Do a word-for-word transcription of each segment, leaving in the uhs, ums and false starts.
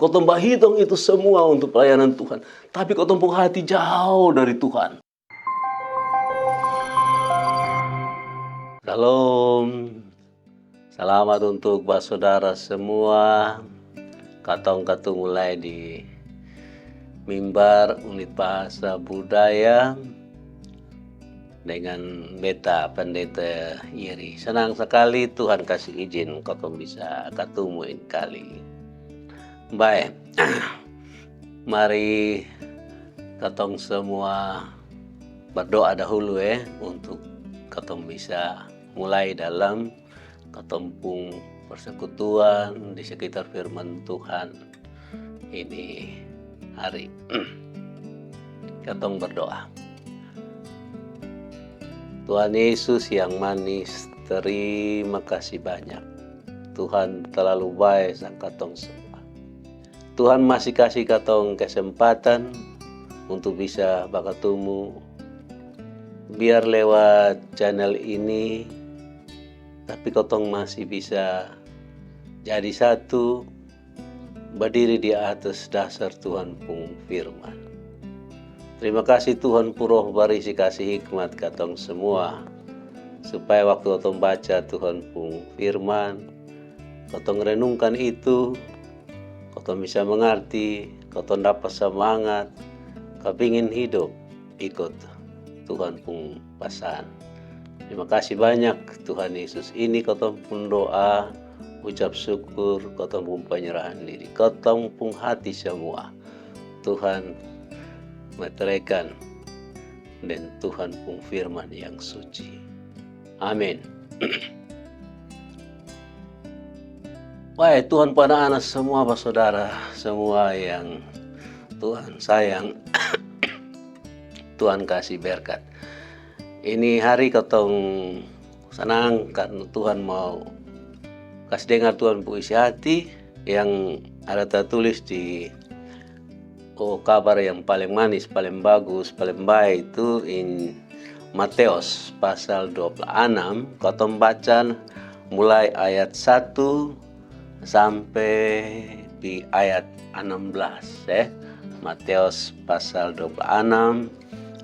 Kotong bahitong itu semua untuk pelayanan Tuhan, tapi kotong pung hati jauh dari Tuhan. Shalom. Selamat untuk basodara semua. Katong katumu lai di mimbar Unit Bahasa Budaya dengan beta Pendeta Yeri. Senang sekali Tuhan kasih izin kotong bisa katumu ini kali. Baik. Mari katong semua berdoa dahulu, eh, untuk katong bisa mulai dalam katong pung persekutuan di sekitar firman Tuhan ini hari. Katong berdoa. Tuhan Yesus yang manis, terima kasih banyak. Tuhan terlalu baik sang katong semua. Tuhan masih kasih katong kesempatan untuk bisa bakatumu. Biar lewat channel ini, tapi katong masih bisa jadi satu, badiri di atas dasar Tuhan pung firman. Terima kasih Tuhan pung Roh barisi kasih hikmat katong semua, supaya waktu katong baca Tuhan pung firman, katong renungkan itu, katong bisa mengerti, katong dapat semangat, kapingin hidup ikut Tuhan pung pasan. Terima kasih banyak Tuhan Yesus. Ini katong pung doa, ucap syukur, katong pung penyerahan diri, katong pung hati semua Tuhan meteraikan dan Tuhan pung firman yang suci. Amin. Wahai Tuhan pung anak-anak semua, basodara semua yang Tuhan sayang, Tuhan kasih berkat. Ini hari katong senang karena Tuhan mau kasih dengar Tuhan pung isi hati yang ada tertulis di, oh, kabar yang paling manis, paling bagus, paling baik itu in Mateus pasal dua puluh enam, katong baca mulai ayat satu sampai di ayat enam belas, eh. Mateus pasal dua puluh enam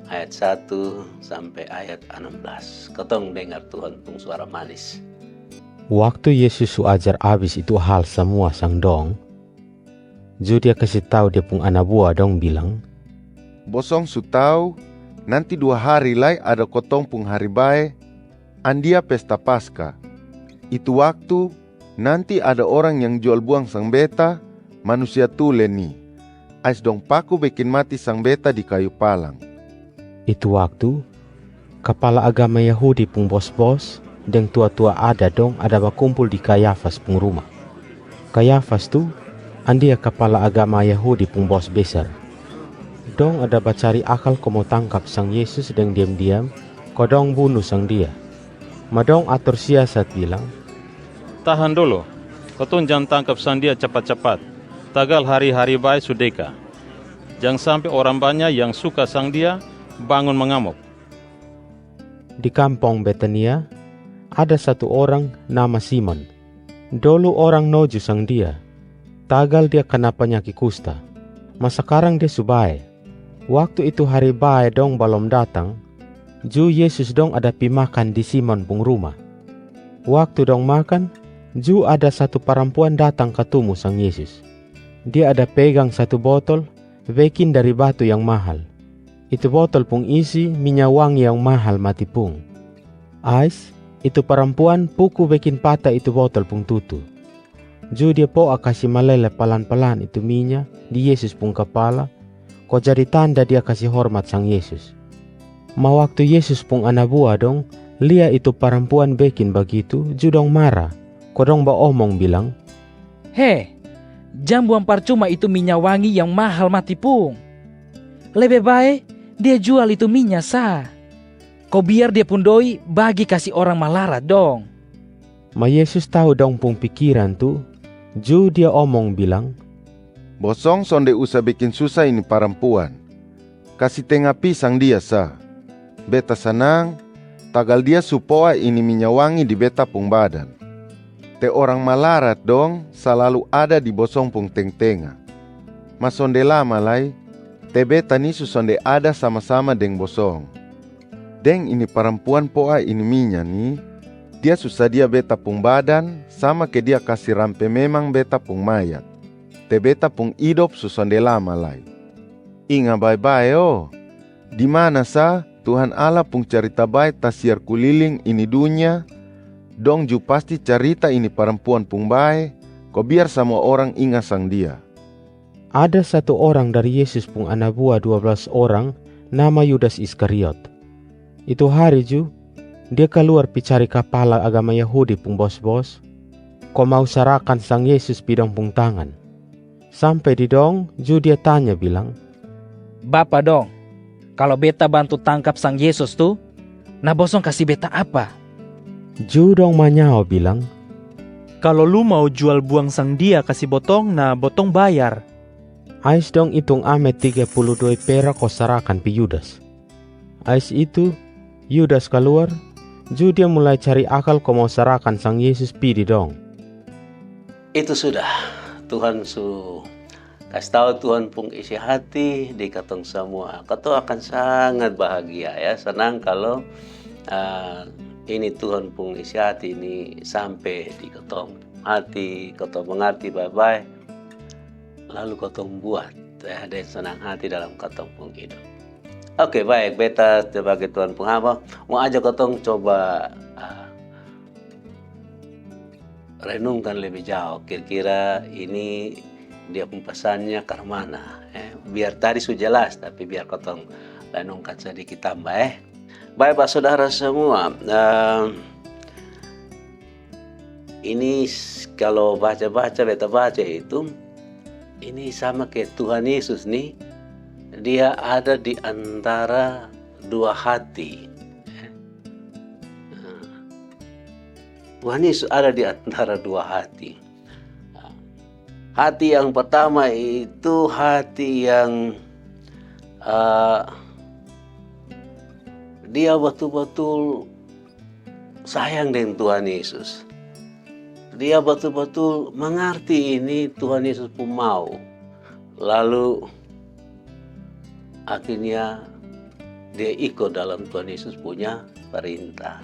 ayat satu sampai ayat enam belas. Katong dengar Tuhan pung suara manis. Waktu Yesus su ajar abis itu hal samua sang dong, ju Dia kasi tau Dia pung ana bua dong bilang, "Bosong su tau, nanti dua hari lai ada kotong pung hari bae, andia pesta Paska. Itu waktu nanti ada orang yang jual buang sang Beta, Manusia Tule ni, ais dong paku bekin mati sang Beta di kayu palang." Itu waktu kapala agama Yahudi pung bos-bos deng tua-tua adat dong ada bakumpul di Kayafas pung ruma. Kayafas tu andia kapala agama Yahudi pung bos besar. Dong ada bacari akal ko mo tangkap sang Yesus deng diam-diam, ko dong bunu sang Dia. Ma dong ator siasat bilang, "Tahan dolo, kotong jang tangkap sang Dia capat-capat, tagal hari-hari bae su deka. Jang sampe orang banya yang suka sang Dia bangun mangamok." Di kampong Betania ada satu orang nama Simon. Dolu orang noju sang dia, tagal dia kana panyaki kusta. Ma sakarang dia su bae. Waktu itu hari bae dong balom datang, ju Yesus dong ada pi makan di Simon pung ruma. Waktu dong makan, ju ada satu parampuan datang katumu sang Yesus. Dia ada pegang satu botol bekin dari batu yang mahal. Itu botol pung isi minya wangi yang mahal mati pung. Ais, itu parampuan puku bekin pata itu botol pung tutu. Ju dia poa kasi malele palan-palan itu minya di Yesus pung kapala, ko jadi tanda dia kasi hormat sang Yesus. Ma waktu Yesus pung ana bua dong lia itu parampuan bekin bagitu, ju dong mara, ko dong baomong bilang, "He, jang buang parcuma itu minya wangi yang mahal mati pung. Lebe bae dia jual itu minya sa, ko biar dia pung doi bagi kasi orang malarat dong." Ma Yesus tau dong pung pikiran tu, ju Dia omong bilang, "Bosong sonde usa bekin susa ini parampuan. Kasi tenga pi sang dia sa. Beta sanang, tagal dia su poa ini minya wangi di Beta pung badan. Te orang malarat dong salalu ada di bosong pung teng-tenga. Ma sonde lama lai, te beta ni su sonde ada sama-sama deng bosong. Deng ini parampuan po'a ini minya ni, dia su sadia beta pung badan sama ke dia kasi rampe memang beta pung mayat. Te beta pung idop su sonde lama lai. Inga bae-bae o, di mana sa Tuhan Allah pung carita bae tasiar kuliling ini dunya, dong ju pasti carita ini parampuan pung bae, ko biar samua orang inga sang dia. Ada satu orang dari Yesus pung ana bua dua belas orang, nama Yudas Iskariot. Itu hari ju, dia kaluar pi cari kapala agama Yahudi pung bos-bos, ko mau sarakan sang Yesus pi dong pung tangan. Sampe di dong, ju dia tanya bilang, "Bapa dong, kalo beta bantu tangkap sang Yesus tu, na bosong kasi beta apa?" Ju dong manyao bilang, "Kalo lu mau jual buang sang dia kasi botong, na botong bayar." Ais dong itung ame tiga puluh doi perak ko sarakan pi Yudas. Ais itu, Yudas kaluar, ju dia mulai cari akal ko mau sarakan sang Yesus pi di dong. Itu sudah, Tuhan su kasi tau Tuhan pung isi hati di katong samua. Katong akan sangat bahagia ya, sanang kalo ah, ini Tuhan pung isi hati ini sampe di katong hati, katong mangarti bae-bae, lalu katong buat ya, deng sanang hati dalam katong pung hidup. Oke, baik, beta sebagai Tuhan pung hamba mau ajak katong coba ah, renungkan lebih jauh, kira-kira ini dia pung pasannya karmana. Eh, biar tadi su jelas, tapi biar katong renungkan sadiki tamba eh. Baik, basodara samua, eh, ini s- kalo baca-baca, beta baca itu, ini sama ke Tuhan Yesus ni, dia ada di antara dua hati. Tuhan Yesus ada di antara dua hati. Hati yang pertama itu hati yang eh, dia betul-betul sayang dengan Tuhan Yesus. Dia betul-betul mengerti ini Tuhan Yesus pun mau. Lalu akhirnya dia ikut dalam Tuhan Yesus punya perintah.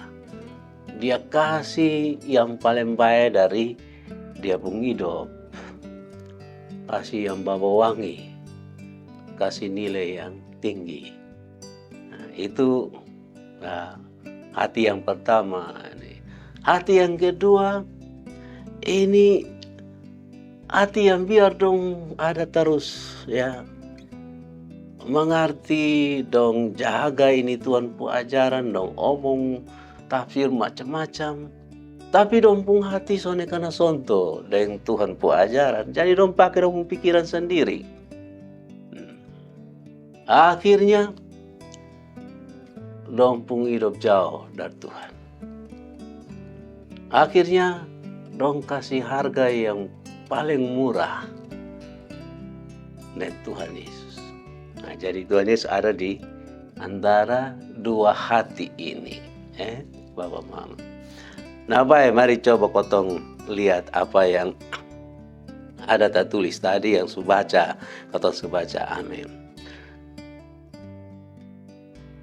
Dia kasih yang paling baik dari dia pung hidup. Kasih yang bawa wangi. Kasih nilai yang tinggi. Nah, itu nah, hati yang pertama ini. Hati yang kedua ini hati yang biar dong ada terus ya mengerti dong jaga ini Tuhan pu ajaran dong omong tafsir macam-macam. Tapi dong pung hati sone kana sonto deng Tuhan pu ajaran. Jadi dong pake dong pung pikiran sandiri. Hmm. Akhirnya dong pung hidup jauh dari Tuhan. Akhirnya dong kasih harga yang paling murah dari Tuhan Yesus. Nah, jadi Tuhan Yesus ada di antara dua hati ini, eh, Bapa Mama. Nah, baik, mari coba kotong lihat apa yang ada tertulis tadi yang su baca, kotong su baca. Amin.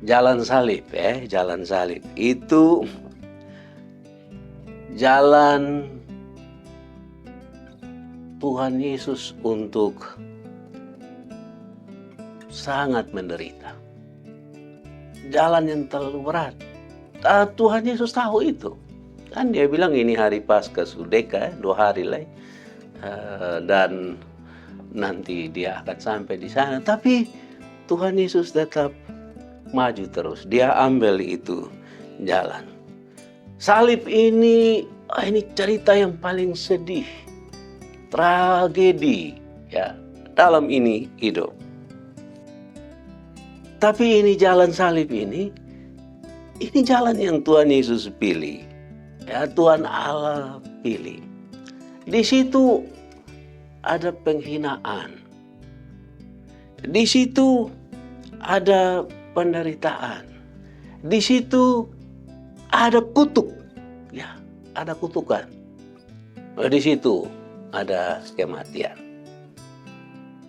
Jalan salib, eh, jalan salib itu jalan Tuhan Yesus untuk sangat menderita. Jalan yang terlalu berat. Ah, Tuhan Yesus tahu itu. Kan dia bilang ini hari Paskah su deka, dua hari lai. Eh, dan nanti dia akan sampai di sana. Tapi Tuhan Yesus tetap maju terus. Dia ambil itu jalan. Salib ini, ah, ini cerita yang paling sedih, tragedi ya dalam ini hidup. Tapi ini jalan salib ini, ini jalan yang Tuhan Yesus pilih. Ya, Tuhan Allah pilih. Di situ ada penghinaan. Di situ ada penderitaan. Di situ ada kutuk. Ya, ada kutukan. Di situ ada kematian.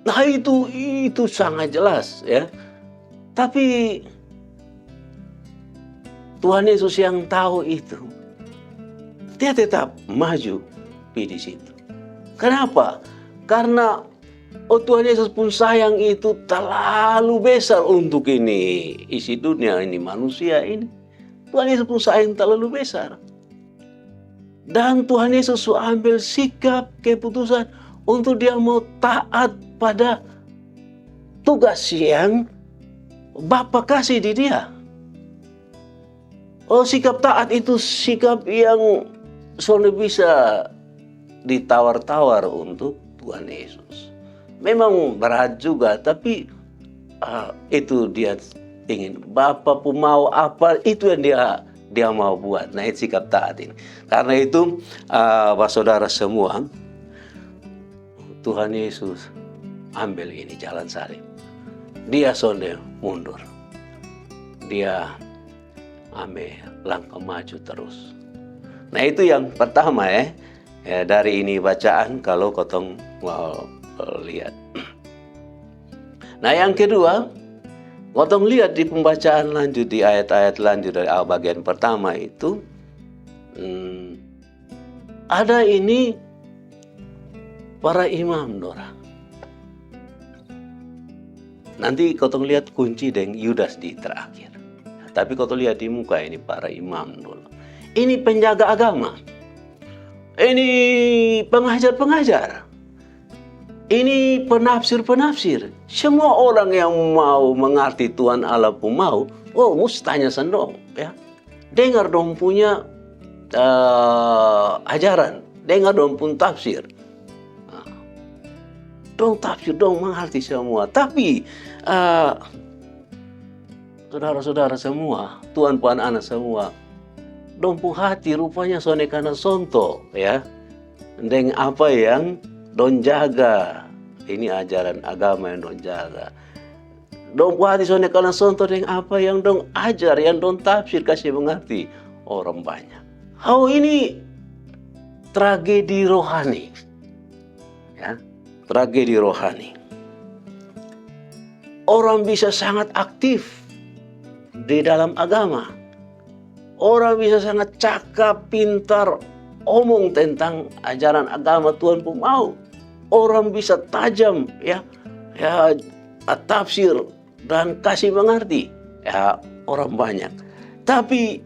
Nah, itu itu sangat jelas, ya. Tapi Tuhan Yesus yang tahu itu, dia tetap maju pi di situ. Kenapa? Karena, oh, Tuhan Yesus pun sayang itu terlalu besar untuk ini, isi dunia ini, manusia ini. Tuhan Yesus pun sayang terlalu besar. Dan Tuhan Yesus su ambil sikap, keputusan untuk dia mau taat pada tugas yang Bapa kasih di dia. Oh, sikap taat itu sikap yang sonde bisa ditawar-tawar untuk Tuhan Yesus. Memang berat juga, tapi, ah, itu dia ingin. Bapa pun mau apa, itu yang dia dia mau buat. Nah, itu sikap taat ini. Karena itu, ah, Bapak Saudara semua, Tuhan Yesus ambil ini jalan salib. Dia sonde mundur. Dia ambil langkah maju terus. Nah, itu yang pertama, ya. Ya, dari ini bacaan kalau kotong mau, eh, lihat. Nah, yang kedua, kotong lihat di pembacaan lanjut di ayat-ayat lanjut dari, ah, bagian pertama itu, hmm, ada ini para imam, dora. Nanti kotong lihat kunci deng Yudas di terakhir. Tapi kotong lihat di muka ini para imam dulu. Ini penjaga agama. Ini pengajar-pengajar. Ini penafsir-penafsir. Semua orang yang mau mengerti Tuhan Allah pun mau, oh, mesti tanya sang dong, ya. Dengar dong punya, eh, ajaran, dengar dong pun tafsir. Nah, dong tafsir, dong mengerti semua. Tapi, eh, saudara-saudara semua, Tuhan pun anak semua, dong pun hati rupanya sonde kana sonto, ya. Deng apa yang dong jaga. Ini ajaran agama yang dong jaga. Dong pun hati sonde kana sonto deng apa yang dong ajar, yang dong tafsir, kasih mengerti orang banyak. Oh, ini tragedi rohani. Ya, tragedi rohani. Orang bisa sangat aktif di dalam agama. Orang bisa sangat cakap, pintar, omong tentang ajaran agama Tuhan pun mau. Orang bisa tajam, ya, ya, tafsir dan kasih mengerti, ya, orang banyak. Tapi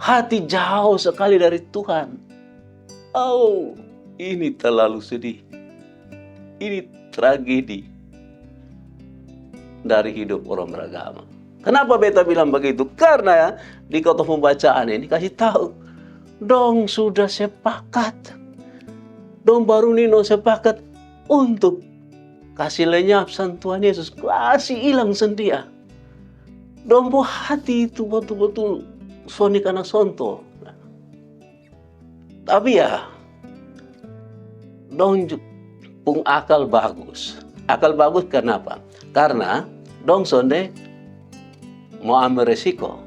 hati jauh sekali dari Tuhan. Oh, ini terlalu sedih. Ini tragedi dari hidup orang beragama. Kenapa beta bilang begitu? Karena, ya, di kotong pembacaan ini kasih tahu, dong sudah sepakat. Dong baru ni dong sepakat untuk kasih lenyap sang Tuhan Yesus, kasih ilang sang Dia. Dong pung hati itu betul-betul sonde kana sonto. Tapi, ya, dong ju-, pung akal bagus. Akal bagus kenapa? Karena dong sonde mau ambil resiko.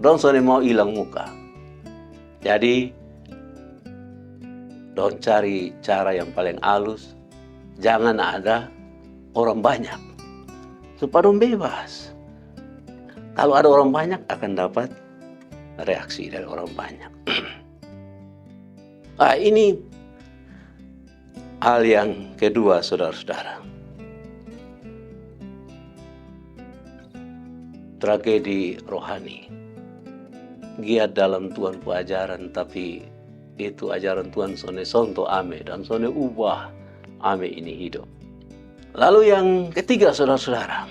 Dong sonde mau ilang muka. Jadi, dong cari cara yang paling alus, jangan ada orang banyak, supaya dong bebas. Kalau ada orang banyak, akan dapat reaksi dari orang banyak. Ah, ini hal yang kedua, saudara-saudara. Tragedi rohani. Giat dalam Tuhan pung ajaran, tapi itu ajaran Tuhan sonde sonto ame dan sonde ubah ame ini hidup. Lalu yang ketiga, saudara-saudara.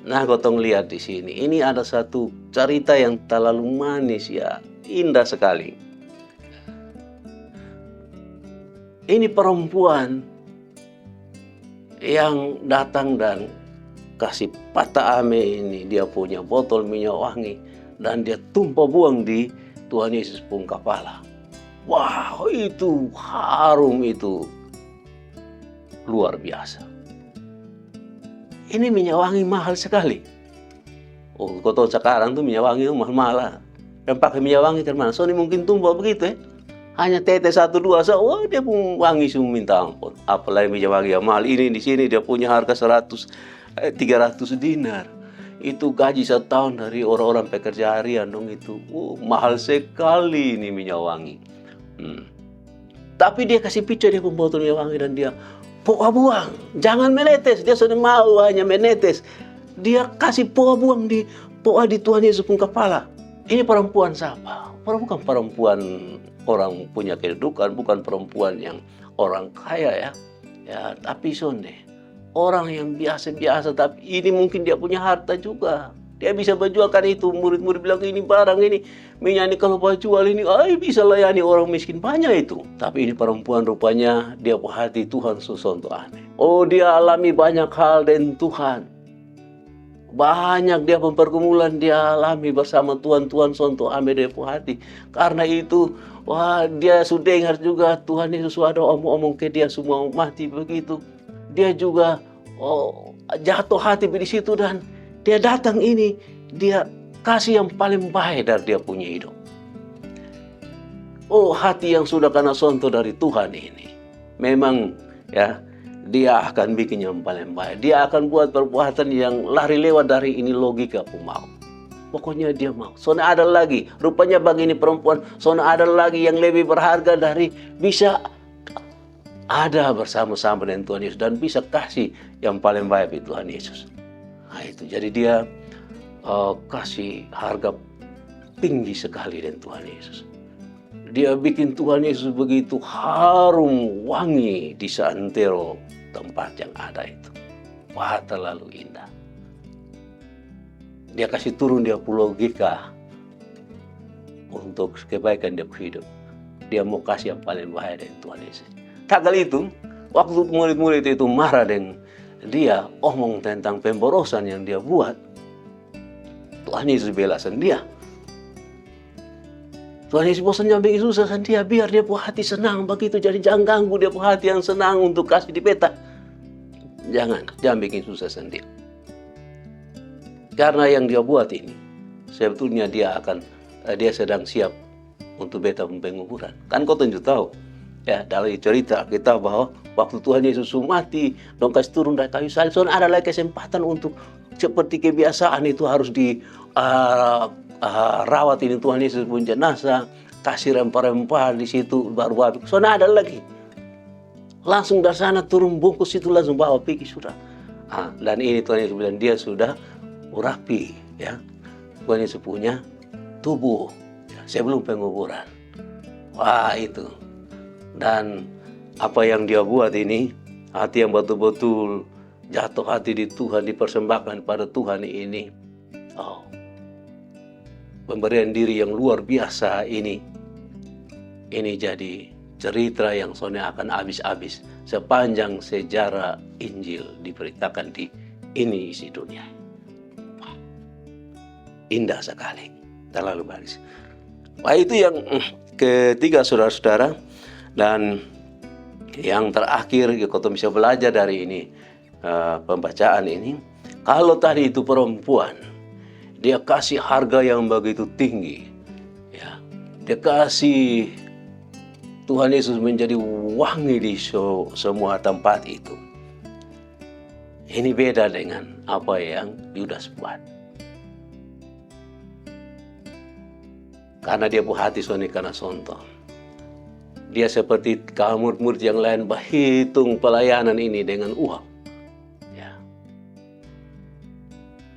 Nah, kotong lihat di sini. Ini ada satu cerita yang terlalu manis, ya, indah sekali. Ini perempuan yang datang dan kasih patah ame ini dia punya botol minyak wangi dan dia tumpah buang di Tuhan Yesus pung kapala. Wah, itu harum, itu luar biasa. Ini minyak wangi mahal sekali. Oh, kotong sekarang tuh minyak wangi tuh mahal-mahal lah. Yang pakai minyak wangi dari mana? Sonde mungkin tumpah begitu, ya. Hanya tete satu dua sa, wah, dia pung wangi su minta ampun. Apalagi minyak wangi yang mahal ini, di sini dia punya harga seratus, eh, tiga ratus dinar. Itu gaji satu tahun dari orang-orang pekerja harian dong itu. Wah, mahal sekali ini minyak wangi. Hmm. Tapi dia kasi pica dia pung botol minyak wangi dan dia poa buang. Jangan menetes. Dia sonde mau hanya menetes. Dia kasi poa buang di, poa di Tuhan Yesus pung kapala. Ini parampuan sapa? Parampuan, parampuan orang punya kedudukan, bukan parampuan yang orang kaya, ya. Ya, tapi sonde. Orang yang biasa-biasa, tapi ini mungkin dia punya harta juga. Dia bisa bajualkan itu. Murid-murid bilang, "Ini barang ini, minyak ini kalau bajual ini, ai, bisa layani orang miskin banyak itu." Tapi ini parampuan rupanya dia pung hati Tuhan su sonto ane. Oh, dia alami banyak hal deng Tuhan. Banyak dia pung pergumulan dia alami bersama Tuhan. Tuhan sonto ame dia pung hati. Karna itu, wah, dia su dengar juga Tuhan Yesus su ada omong-omong ke dia su mau mati begitu. Dia juga, oh, jato hati di situ dan dia datang ini, dia kasi yang paling bae dari dia punya hidup. Oh, hati yang sudah kana sonto dari Tuhan ini. Memang, ya, dia akan bikin yang paling bae. Dia akan buat perbuatan yang lari lewat dari ini logika pung mau. Pokoknya dia mau. Sonde ada lagi. Rupanya bagi ini perempuan, sonde ada lagi yang lebih berharga dari bisa ada bersama-sama dengan Tuhan Yesus dan bisa kasi yang paling bae pi Tuhan Yesus. Nah, itu. Jadi dia, eh, kasi harga tinggi sekali dengan Tuhan Yesus. Dia bikin Tuhan Yesus begitu harum wangi di seantero tempat yang ada itu. Wah, terlalu indah. Dia kasi turun dia pung logika untuk kebaikan dia pung hidup. Dia mau kasi yang paling bae dengan Tuhan Yesus. Tagal itu, waktu murid-murid itu marah dengan dia, omong tentang pemborosan yang dia buat, Tuhan Yesus bela sang dia. Tuhan Yesus bosan jang bikin susah sang dia, biar dia pung hati senang begitu. Jadi jang ganggu dia pung hati yang senang untuk kasi di beta. Jangan, jang bikin susah sang dia. Karna yang dia buat ini, sebetulnya dia akan, eh, dia sedang siap untuk beta pung penguburan. Kan kotong ju tau, ya, dalam cerita Alkitab bahwa waktu Tuhan Yesus su mati, dong kasi turun dari kayu salib, sonde ada lagi kesempatan untuk seperti kebiasaan itu harus di, ah, ah, rawat ini Tuhan Yesus pung jenazah, kasi rempah-rempah di situ, baru baru. Sonde ada lagi. Langsung dari sana turun bungkus situ, langsung bawa pigi sudah. Ah, dan ini Tuhan Yesus bilang, "Dia sudah urapi, ya, Tuhan Yesus punya tubuh, ya, sebelum penguburan." Wah, itu. Dan apa yang dia buat ini, hati yang betul-betul jatuh hati di Tuhan, dipersembahkan pada Tuhan ini. Oh, pemberian diri yang luar biasa ini, ini jadi cerita yang sonde akan abis-abis sepanjang sejarah Injil diberitakan di ini isi dunia. Wah, indah sekali, terlalu bagus. Wah, itu yang, mm, ketiga, saudara-saudara. Dan yang terakhir, ya, kotong bisa belajar dari ini, eh, pembacaan ini. Kalau tadi itu perempuan, dia kasi harga yang begitu tinggi. Ya, dia kasi Tuhan Yesus menjadi wangi di so-, semua tempat itu. Ini beda dengan apa yang Yudas buat. Karna dia pung hati sonde kana sonto. Dia seperti kawan murid-murid yang lain bahitung pelayanan ini dengan uang. Ya.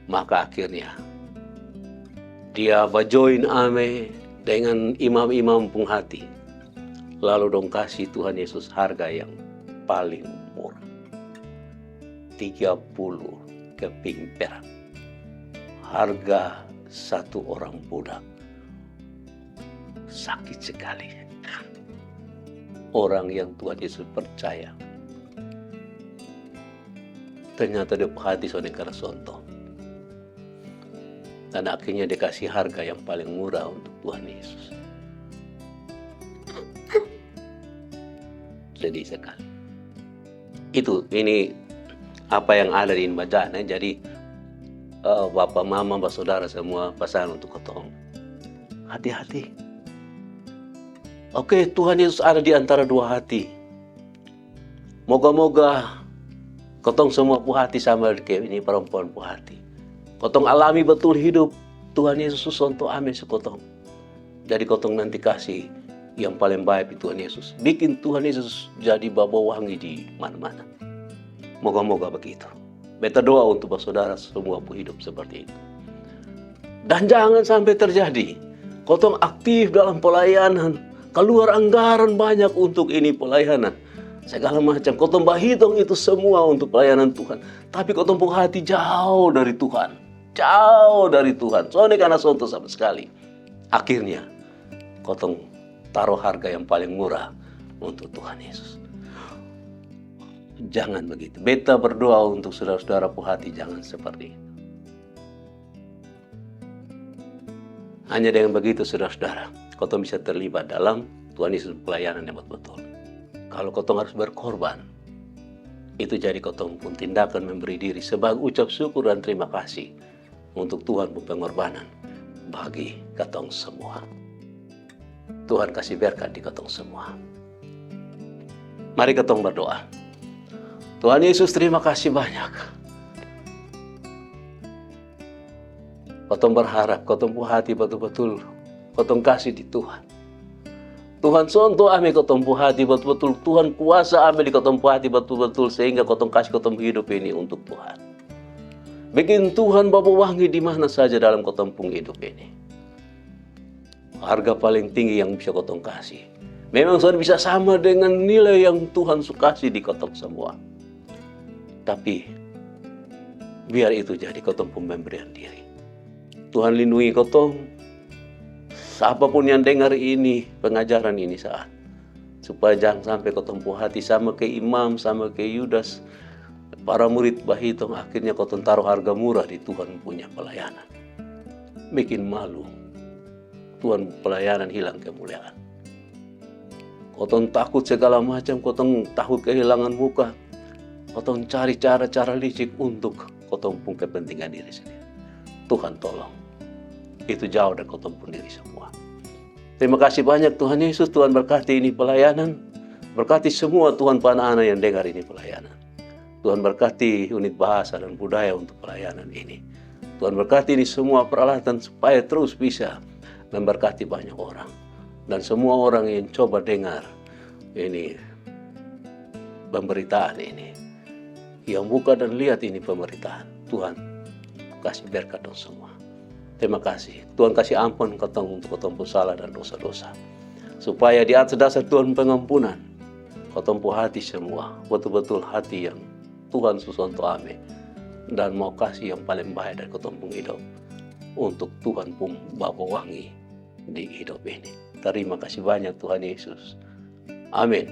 Maka akhirnya dia bajoin ame dengan imam-imam pung hati. Lalu dong kasi Tuhan Yesus harga yang paling murah. Tiga puluh keping perak. Harga satu orang budak. Sakit sekali. Orang yang Tuhan Yesus percaya, ternyata dia pung hati sonde kana sonto. Dan akhirnya dia kasi harga yang paling murah untuk Tuhan Yesus. Sedih sekali. Itu, ini apa yang ada di ini bacaan, ya. Jadi, eh, bapa, mama, basaudara semua, pasan untuk kotong. Hati-hati. Oke, Tuhan Yesus ada di antara dua hati. Moga-moga kotong semua pu hati sama ke ini perempuan pu hati. Kotong alami betul hidup Tuhan Yesus sonto ame si kotong. Jadi kotong nanti kasih yang paling baik di Tuhan Yesus. Bikin Tuhan Yesus jadi baba wangi di mana-mana. Moga-moga begitu. Beta doa untuk saudara semua pu hidup seperti itu. Dan jangan sampai terjadi kotong aktif dalam pelayanan, keluar anggaran banyak untuk ini pelayanan, segala macam. Kotong bahitung itu semua untuk pelayanan Tuhan, tapi kotong pu hati jauh dari Tuhan, jauh dari Tuhan. Sonde kana sonto sama sekali. Akhirnya kotong taruh harga yang paling murah untuk Tuhan Yesus. Jangan begitu. Beta berdoa untuk saudara-saudara pu hati, jangan seperti itu. Hanya dengan begitu, saudara-saudara, kotong bisa terlibat dalam Tuhan Yesus pelayanan yang betul-betul. Kalau kotong harus berkorban, itu jadi kotong pun tindakan memberi diri sebagai ucap syukur dan terima kasih untuk Tuhan pun pengorbanan bagi katong semua. Tuhan kasih berkat di katong semua. Mari katong berdoa. Tuhan Yesus, terima kasih banyak. Kotong berharap kotong pu hati betul-betul kotong kasih di Tuhan. Tuhan sonto ame kotong pu hati betul-betul. Tuhan kuasa ame di kotong pu hati betul-betul, sehingga kotong kasih kotong hidup ini untuk Tuhan. Bikin Tuhan baba wangi di mana saja dalam kotong pung hidup ini. Harga paling tinggi yang bisa kotong kasih memang sonde bisa sama dengan nilai yang Tuhan su kasih di kotong semua. Tapi biar itu jadi kotong pun pemberian diri. Tuhan lindungi kotong. Siapapun yang dengar ini, pengajaran ini saat, supaya jangan sampai kotong pu hati sama ke imam, sama ke Yudas, para murid bahitung, akhirnya kotong taruh harga murah di Tuhan punya pelayanan. Bikin malu. Tuhan pelayanan hilang kemuliaan. Kotong takut segala macam, kotong takut kehilangan muka. Kotong cari cara-cara licik untuk kotong pun kepentingan diri sendiri. Tuhan tolong. Itu jauh dari kotong pun diri semua. Terima kasih banyak Tuhan Yesus, Tuhan berkati ini pelayanan. Berkati semua Tuhan pu anak-anak yang dengar ini pelayanan. Tuhan berkati unit bahasa dan budaya untuk pelayanan ini. Tuhan berkati ini semua peralatan supaya terus bisa memberkati banyak orang. Dan semua orang yang coba dengar ini pemberitaan ini, yang buka dan lihat ini pemberitaan, Tuhan kasih berkat dong semua. Terima kasih. Tuhan kasih ampun katong untuk katong pung salah dan dosa-dosa. Supaya di atas dasar Tuhan pengampunan, katong pung hati semua betul-betul hati yang Tuhan su sonto ame dan mau kasih yang paling baik dari katong pung hidup untuk Tuhan pung baba wangi di hidup ini. Terima kasih banyak Tuhan Yesus. Amin.